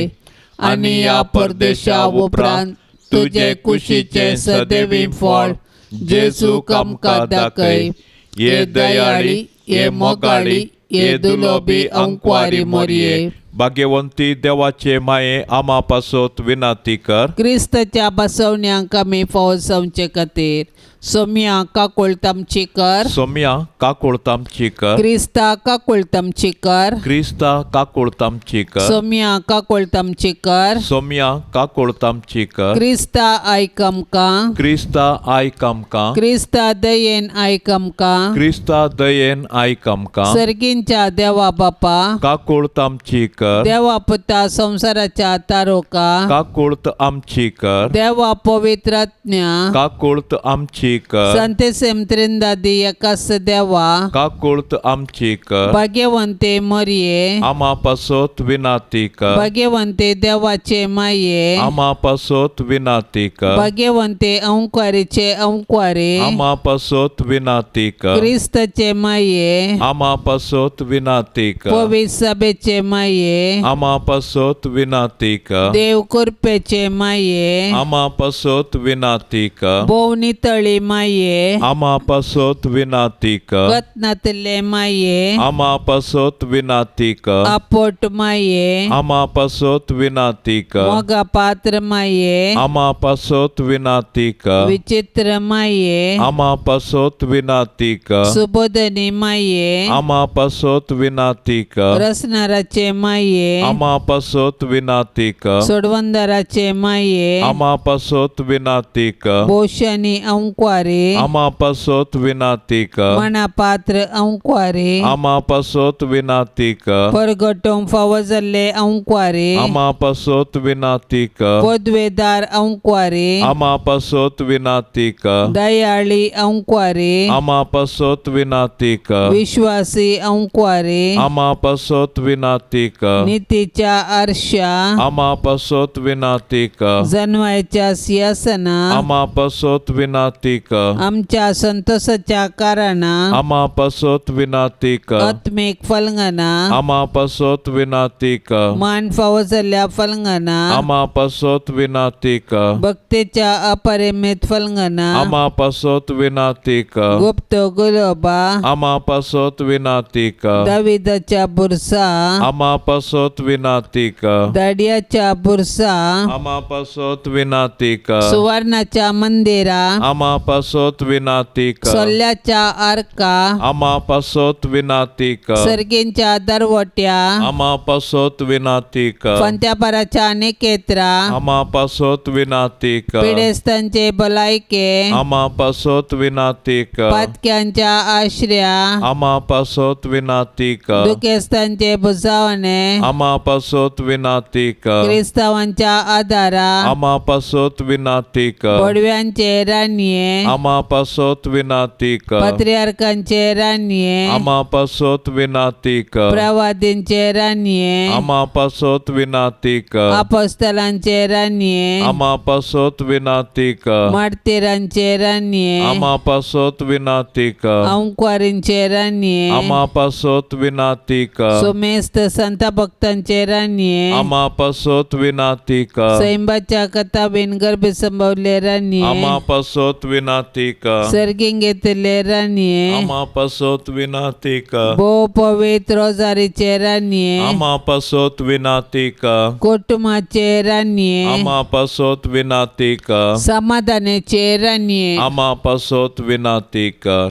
आनी ह्या परदेशा उपरांत तुजे कुशीचें सदैवी फळ जेजूक आमकां दाखय. ये दयाळी, ये मोगाळी, ये दुलोबी अंकवारी मोरये, भाग्यवंती देवाचे माये, आमा पासत विनंती कर. क्रिस्ताच्या बसवण्यांक आमी फावो जावचे खातीर सोम्या काकुळतामची कर. सोम्या काकुळतामची कर. क्रिस्ता काकुळतामची कर. क्रिस्ता काकुळतामची कर. सोम्या काकुळतामची कर. सोम्या काकुळतामची कर. क्रिस्ता आयक आमकां. क्रिस्ता आयक आमकां. क्रिस्ता दयेन आयक आमकां. क्रिस्ता दयेन आयक आमकां. सर्गींच्या देवा बापा, काकुळतामची कर. देवा पुता संवसाराच्या तारोका, काकुळत आमची कर. देवा पवित्रात्म्या, काकुळत आमची कर. संतेसेम त्रिंदादी एकास देवा, काकुळत आमची कर. भाग्यवंते मरिये, आमा पासत विनंती कर. भाग्यवंते देवाचे माये, आमा पासत विनंती कर. भाग्यवंते अंकारीचे अंकारे, आमा पासत विनंती कर. क्रिस्ताचे माये, आमा पासत विनंती कर. पवित्र सभेचे माये, आमा पासत विनंती कर. देव कृपेचे माये, आमा पासत विनंती कर. भोव नितळी माये, आमा पासत विनंती कर. कतनातले माये, आमा पासत विनंती कर. आपोट माये, आमा पासत विनंती कर. मोगा पात्र माये, आमा पासत विनंती कर. विचित्र माये, आमा पासत विनंती कर. सुबोधनी माये, आमा पासत विनंती कर. रसनाराचे माये, आमा पासत विनंती कर. सोडवंदाराचे माये, आमा पासत विनंती कर. भोशानी अंकवारी अंकुआरी आमा पासत विनाती कर मना पात्र अंकुआरी आमा पासत विनाती कर परगटोंक फावो जाल्ले अंकुआरी आमा पासत विनाती कर पदवेदार अंकुआरी आमा पासत विनाती कर दयाळी अंकुआरी आमा पासत विनाती कर विश्वासी अंकुआरी आमा पासत विनाती कर नितीच्या आरशा आमा पासत विनाती कर जनवायच्या सिंहासना आमा पासत विनाती कर आमच्या संतोषाच्या कारणा आमा पासत विनाती कर आत्मीक फलंगना आमा पासत विनाती कर मान फावो जाल्ल्या फलंगना आमा पासत विनाती कर भक्तीच्या अपरिमित फलंगना आमा पासत विनाती कर गुप्त गुलोबा आमा पासत विनाती कर दाविदाच्या बुरसा आमा पासत विनाती कर दाडियाच्या बुरसा आमा पासत विनाती कर सुवर्णाच्या मंदिरा आमा पासत विनाती कर सोल्ल्याच्या आरका आमा पासत विनाती कर सर्गींच्या दरवट्या आमा पासत विनाती कर पंत्यापराच्या निकेत्रा आमा पासत विनाती कर पिडेस्तांचे भलायके आमा पासत विनाती कर पातक्यांच्या आश्र्या आमा पासत विनाती कर दुखेस्तांचे बुजावणे आमा पासत विनाती कर क्रिस्तावांच्या आधारा आमा पासत विनाती कर बडव्यांचे राणये आमा पासत विनाती कर पत्रियार्कांचे राणये आमा पासत विनाती कर प्रवादींचे राणये आमा पासत विनाती कर अपोस्तलांचे राणये आमा पासत विनाती कर मार्तीरांचे राणये आमा पासत विनाती कर अंकुआरींचे राणये आमा पासत विनाती कर सुमेस्त संत भक्तांचे राणये आमा पासत विनाती कर सैंबाच्या कथा बिनगर्भी संभवले राणये आमा पासत विनाती कर सर्गींग घेतले राणये आमा पासत विनाती कर भोव पवित्र रोजारीचे राणये आमा पासत विनाती कर कुटुंबाचे राणये आमा पासत विनाती कर समाधानाचे राणये आमा पासत विनाती कर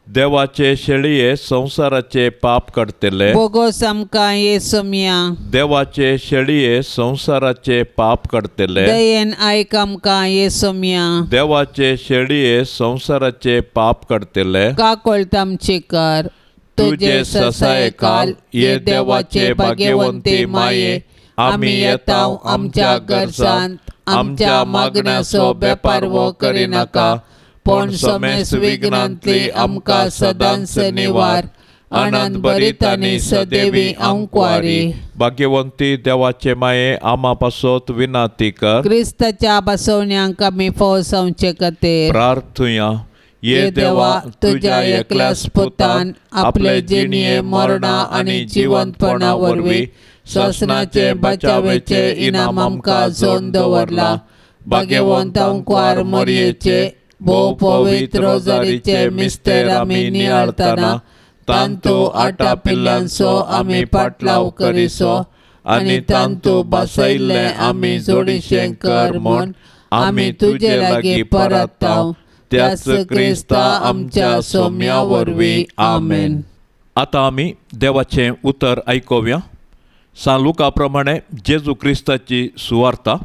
देवाचे शेळये संवसाराचे पाप काडटले बोगोस आमकां येसोमया देवाचे शेळये संवसाराचे पाप काडटले दयेन आयक आमकां येसोमया देवाचे शेळये संवसाराचे पाप काडटले काकोळत आमची कर तुजे ससायकाल ये देवाचे भाग्यवंती माये आमी येता आमच्या गरजांत आमच्या मागण्याचो बेपारवो करिनाका पूण समेस विघ्नांतली आमकां सदांच निवार आनंद भरीत आनी सदेवी अंकवारी भाग्यवंती देवाचे माये आमा पासत विनाती कर क्रिस्ताच्या बसवण्यांक आमी फौसावचे खातीर प्रार्थुया ये देवा तुझ्या एकल्याच पुतान आपले जिणये मरणा आनी जिवंतपणा वरवीं सोसणाचे बचावेचे इनाम आमकां जोन दवरला भाग्यवंत अंकुआर मोरयेचे भोव पवित्र रोजारीचे मिस्तेर आमी नियाळतना तांतू आटा पिल्लांचो आमी पाटलाव करिसो आनी तांतू बसयल्ले आमी जोडीशें कर म्हूण आमी तुजे लागीं परताव त्याच क्रिस्ता आमच्या सोम्या वरवीं आमेन. आतां आमी देवाचें उतर आयकुया. सान लुका प्रमाणे जेजू क्रिस्ताची सुवार्ता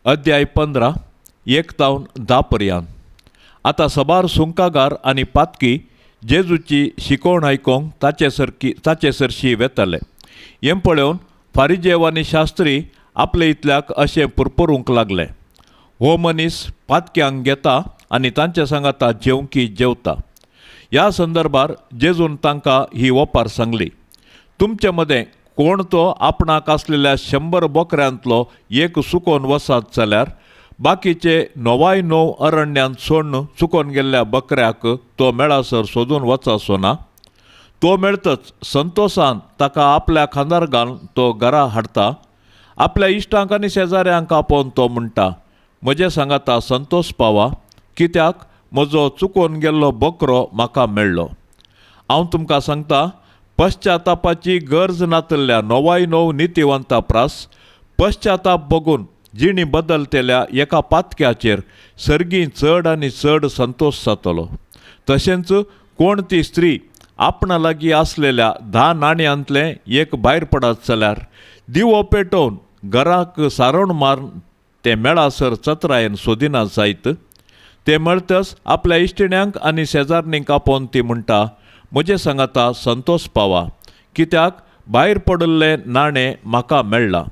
अध्याय 15 1 तावन 10 पर्यंत. आतां सबार सुंकागार आनी पातकी जेजूची शिकवण आयकूंक ताचे सरशी वेताले. हें पळोवन फारिजेव आनी शास्त्री आपले इतल्याक अशें पुरपुरूंक लागले, हो मनीस पातक्यांक घेता आनी तांचे सांगाता जेवंकी जेवता. ह्या संदर्भार जेजून तांकां ही ओपार सांगली, तुमचे मदें कोण तो आपणाक आसलेल्या 100 बोकऱ्यांतलो एक सुकोवन वसात जाल्यार बाकीचे 99 अरण्यांत सोडून चुकोवन गेल्ल्या बकऱ्याक तो मेळासर सोदून वचासो ना. तो मेळतच संतोसान ताका आपल्या खांदार घालून तो घरा हाडटा. आपल्या इश्टांक आनी शेजाऱ्यांक आपोवन तो म्हणटा, म्हजे सांगाता संतोष पावा, कित्याक म्हजो चुकोवन गेल्लो बकरो म्हाका मेळ्ळो. हांव तुमकां सांगता, पश्चातापाची गरज नातल्ल्या 99 नितीवंता प्रास पश्चाताप बगून जिणी बदलतेल्या एका पातक्याचेर सर्गी चड आनी चड संतोष जातलो. तशेंच कोण ती स्त्री आपणा लागीं आसलेल्या 10 नाण्यांतलें एक भायर पडत जाल्यार दिवो पेटोवन घराक सारण मारून तें मेळासर चत्रायेन सोदिना जायत. ते मेळतच आपल्या इश्टिण्यांक आनी शेजारणींक आपोवन ती म्हणटा, म्हजे सांगाता संतोश पावा, कित्याक भायर पडिल्लें नाणें म्हाका मेळ्ळां.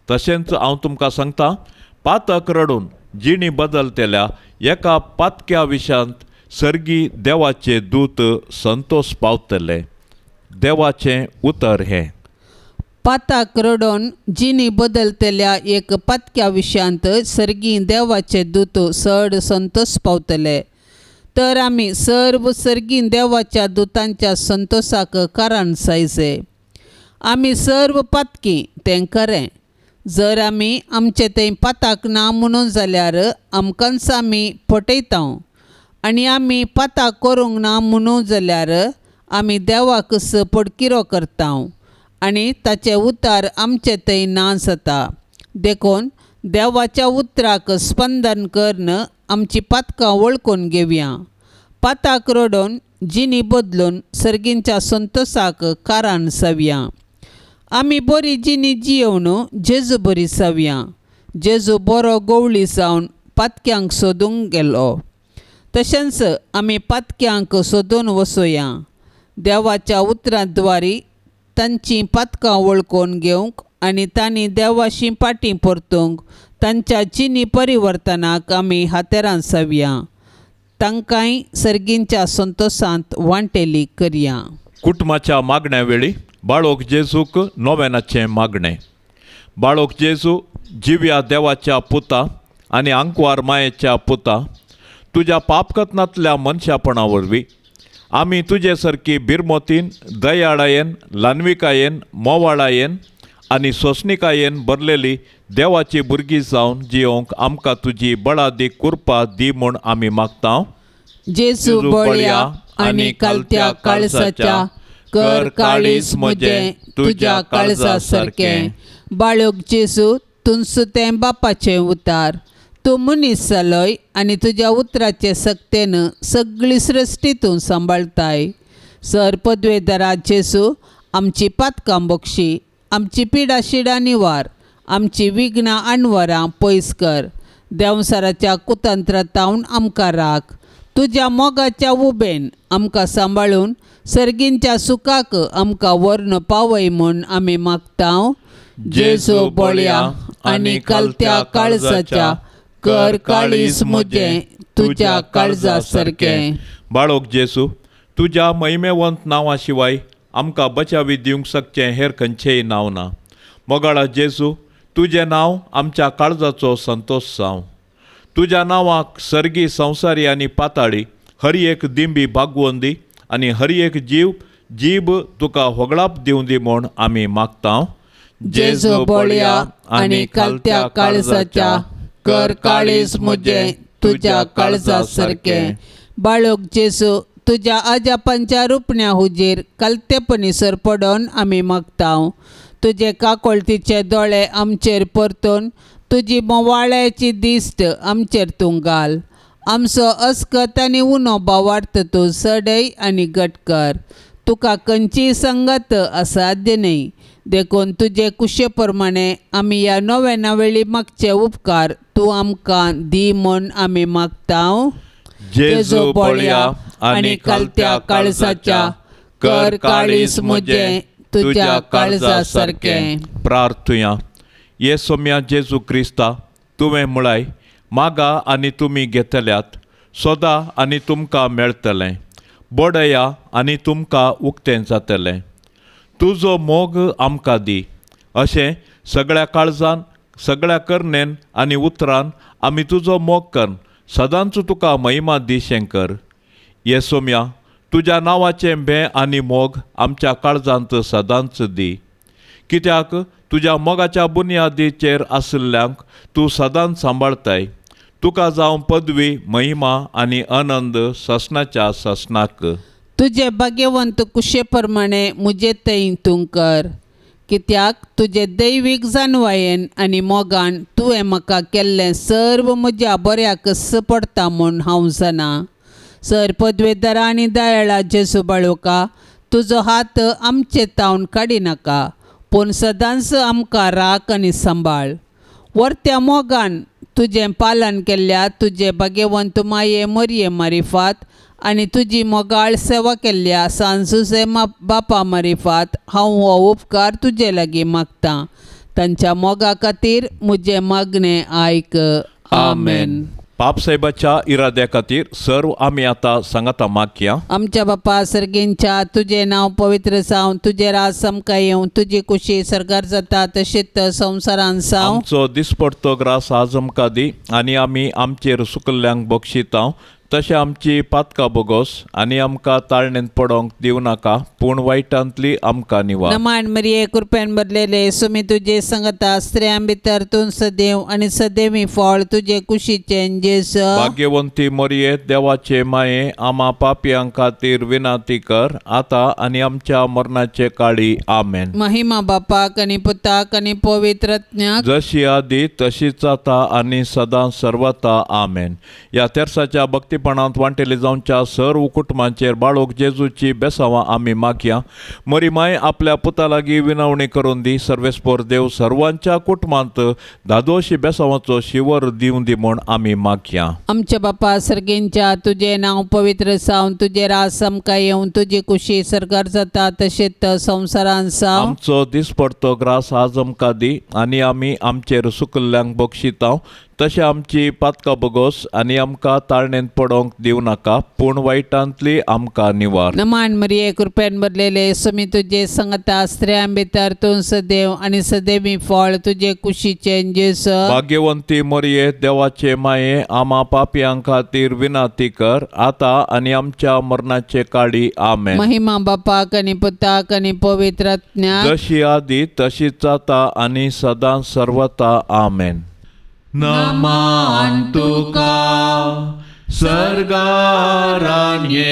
तशेंच हांव तुमकां सांगता, पातक रडून जिणी बदलतल्या एका पातक्या विशांत सर्गी देवाचे दूत संतोश पावतले. देवाचें उतर हें. पाताक रडोन जिणी बदलतल्या एक पातक्या विशयांत सर्गी देवाचे दूत चड संतोश पावतले. तर आमी सर्व सर्गी देवाच्या दुतांच्या संतोशाक कारण जायचे. आमी सर्व पातकी तें खरें. जर आमी आमचे तें पाताक ना म्हणून जाल्यार आमकांच आमी फटयता, आनी आमी पाताक करूंक ना म्हणून जाल्यार आमी देवाकच पडकिरो करता आनी ताचें उतार आमचे थंय ना जाता. देखून देवाच्या उतराक स्पंदन करून आमची पातकां वळखून घेवया. पाताक रडोवन जिणी बदलून सर्गींच्या संतोशाक कारण जावया. आमी बरी जिणी जियोवन जेजू बरी जावया. जेजू बरो गवळी जावन पातक्यांक सोदूंक गेलो, तशेंच आमी पातक्यांक सोदून वसोया. देवाच्या उतराद्वारी तांचीं पातकां वळखून घेवंक आनी तांणी देवाशी पाटी परतूंक तांच्या जिणी परिवर्तनाक आमी हातेरां जावया. तांकांय सर्गींच्या संतोशांत वांटेली करया. कुटुंबाच्या मागण्या वेळी बाळोक जेजूक नोवेनाचें मागणें. बाळोक जेजू जिव्या देवाच्या पुता आनी आंकवार मायेच्या पुता, तुज्या पापकथनांतल्या मनशापणा वरवीं आमी तुजे सारकी बिरमोतीन, दयाळायेन, ल्हानविकायेन, मोवाळायेन आनी सोंसणिकायेन भरलेली देवाची भुरगीं जावन जियोवंक आमकां तुजी बळादी कृपा दी म्हूण आमी मागता. जेजू बळया आनी कालत्या काळजाच्या, कर काळीज म्हजें तुज्या काळजा सारकें. बाळक जेजू, तुमचो तें बापाचें उतार. तूं मनीस जालोय आनी तुज्या उतराचे सक्तेन सगळी सृश्टी तूं सांबाळताय. सर पदवेदारा जेजू, आमची पातकां बक्षी, आमची पिडा शिडां निवार, आमची विघ्नां अणवरां पयस कर. देंवसाराच्या कुतंत्रातावन आमकां राख. तुज्या मोगाच्या उबेन आमकां सांबाळून सर्गींच्या सुखाक आमकां व्हरून पावय म्हूण आमी मागता. जेजू बळया आनी कालत्या काळजाच्या, कर काळीज म्हजें तुज्या काळजा सारकें. बाळोक जेजू, तुज्या महिमेवंत नांवा शिवाय आमकां बचावी दिवंक शकचें हेर खंयचेंय नांव ना. मोगाळा जेजू, तुजें नांव आमच्या काळजाचो संतोश जावं. तुज्या नांवाक सर्गी, संवसारी आनी पाताळी हर एक दिंबी बागवोन दी आनी हर एक जीव जीब तुका होगळाप दिवं दी म्हूण आमी मागता. जेजू बळया आनी कालत्या काळजाच्या, कर काळीज म्हजें तुज्या काळजा सारकें. बाळक जेजू, तुज्या आजापांच्या रुपण्या हुजीर कालतेपणी सर पडोन आमी मागता. तुजे काकोळतीचे दोळे आमचेर परतून तुजी मोवाळ्याची दिश्ट आमचेर तूं घाल. आमचो अस्कत आनी उणो भावार्थ तूं सडय आनी घट कर. तुका खंयचीय संगत असाध्य न्हय, देखून तुजे कुशे प्रमाणे आमी ह्या नव्याना वेळी मागचे उपकार तूं आमकां दी म्हूण आमी मागता. जेजू बळया आनी कालत्या काळजाच्या, कर काळीज म्हजें तुज्या काळजा सारकें. प्रार्थुया. ये सोम्या जेजू क्रिस्ता, तुवें म्हळाय, मागा आनी तुमी घेतल्यात, सोदा आनी तुमकां मेळटलें, बडया आनी तुमकां उक्तें जातलें. तुजो मोग आमकां दी, अशें सगळ्या काळजान, सगळ्या करणेन आनी उतरान आमी तुजो मोग कर सदांच तुका महिमा दिशें कर. ये सोम्या, तुज्या नांवाचें भें आनी मोग आमच्या काळजांत सदांच दी, कित्याक तुज्या मोगाच्या बुन्यादीचेर आशिल्ल्यांक तूं सदांच सांबाळताय. तुका जावं पदवी, महिमा आनी आनंद ससनाच्या ससनाक. तुजे भाग्यवंत कुशे प्रमाणे म्हजे थंय तूं कर, कित्याक तुजे दैवीक जानवायेन आनी मोगान तुवें म्हाका केल्लें सर्व म्हज्या बऱ्याकच पडटा म्हूण हांव जाणा. सर पदवेदारा आनी दयाळा जेजू बाळोका, तुजो हात आमचे तावन काडिनाका, पूण सदांच आमकां राख आनी सांबाळ. वर्त्या मोगान तुजें पालन केल्ल्या तुजे भाग्यवंत माये मोरये मारिफात आनी तुजी मोगाळ सेवा केल्ल्या सांजुसे बापा मारिफात हांव हो उपकार तुजे लागीं मागतां. तांच्या मोगा खातीर म्हजें मागणें आयक. आमेन. पापसाहेबाच्या इराद्या खातीर सर्व आमी आतां सांगाता मागया. आमच्या बापा सर्गींच्या तुजें नांव पवित्र जावं, तुजें राज आमकां येवं, तुजी कुशी सरकार जाता तशीच संवसारान जावं. आमचो दिसपडतो ग्रास आज आमकां दी आनी आमी आमचेर सुकल्ल्यांक बक्षितांव तशें आमची पातकां बोगोस आनी आमकां ताळणेंत पडोंक दिवं नाका पूण वायटांतली आमकां निवार. नमान मरिये कृपेन भरलेले सुमी तुजे संगता, स्त्रियां भितर तूं सदैव आनी सदैवी फळ तुजे कुशीचें जेस. भाग्यवंती मोरये देवाचे माये आमा पापयां खातीर विनंती कर आतां आनी आमच्या मरणाचे काळी. आमेन. महिमा बापाक आनी पुताक आनी पवित्र आत्म्याक, जशी आदी तशीच आतां आनी सदां सर्वता. आमेन. ह्या तेर्साच्या भक्तीपणांत वांटेली जावच्या सर्व कुटुंबांचेर बाळोक जेजूची बेसावां आमी मागया. मरी माय आपल्या पुता लागीं विनवणी करून दी. सर्वेस्पोर देव सर्वांच्या कुटुंबांत धादोशी बेसावांचो शिवर दिवं दी म्हूण आमी मागया. आमच्या बापा सर्गींच्या तुजें नांव पवित्र जावं, तुजें राज आमकां येवं, तुजी कुशी सरकार जाता तशीच संवसारान जावं. आमचो दिसपडतो ग्रास आज आमकां दी आनी आमी आमचेर सुकल्ल्यांक बक्षितांव तशें आमची पातकां बोगोस आनी आमकां ताळणेंत पडोंक दिवं नाका पूण वायटांतली आमकां निवार. नमान मरिये कृपेन भरलेले सुमी तुजे संगता, स्त्रियां भितर तूं सदैव आनी सदैवी फळ तुजे कुशीचें जेस. भाग्यवंती मोरये देवाचे माये आमा पापयां खातीर विनंती कर आतां आनी आमच्या मरणाचे काळी. आमेन. महिमा बापाक आनी पुताक आनी पवित्र आत्म्याक, जशी आदी तशीच आतां आनी सदां सर्वता. आमेन. नमान तुका सर्गारानये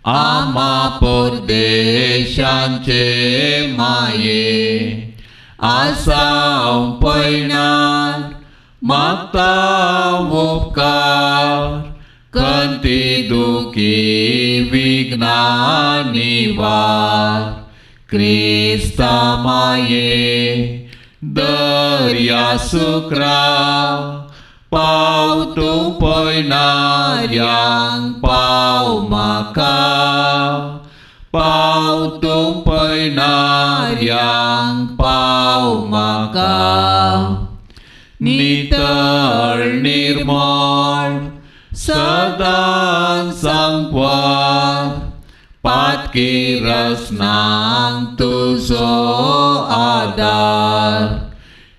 आमा परदेशांचे माये आसाव पयणार मागता उपकार कंती दुखी विघ्ना निवार क्रिस्ता माये दर्या सुक्रा पाव तूं पयणाऱ्यांक पाव म्हाका पाव तूं पयणाऱ्यांक पाव म्हाका. नितळ निर्मळ सदां सांकवार पातकी रसनांक तुजो आदार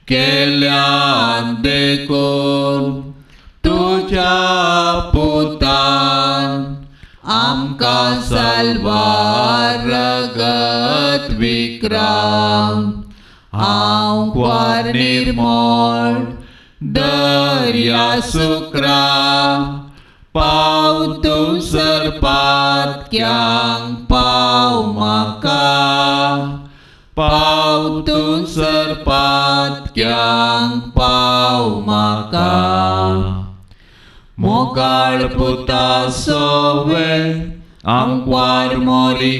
केल्यान देखून तुज्या पुतान आमकां साल्वार रगत विक्राम. हांव क्वार निर्मळ दर्या सुक्रा पाव तूं सरपातक्यांक पाव म्हाका पाव तूं सरपातक्यांक पाव म्हाका. मोगाळ पुता सोवे आंकवार मोरी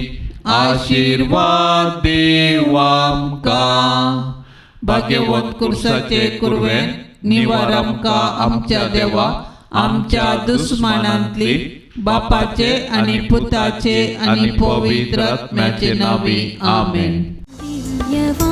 आशिर्वाद दीव आमकां. भाग्यवंत कुर्साचे कुरवेन निवार आमकां आमच्या देवा आमच्या दुस्मानांतली बापाचे आनी पुताचे आनी पवित्र आत्म्याचे नांवी. आमेन. दिव्यवाणी.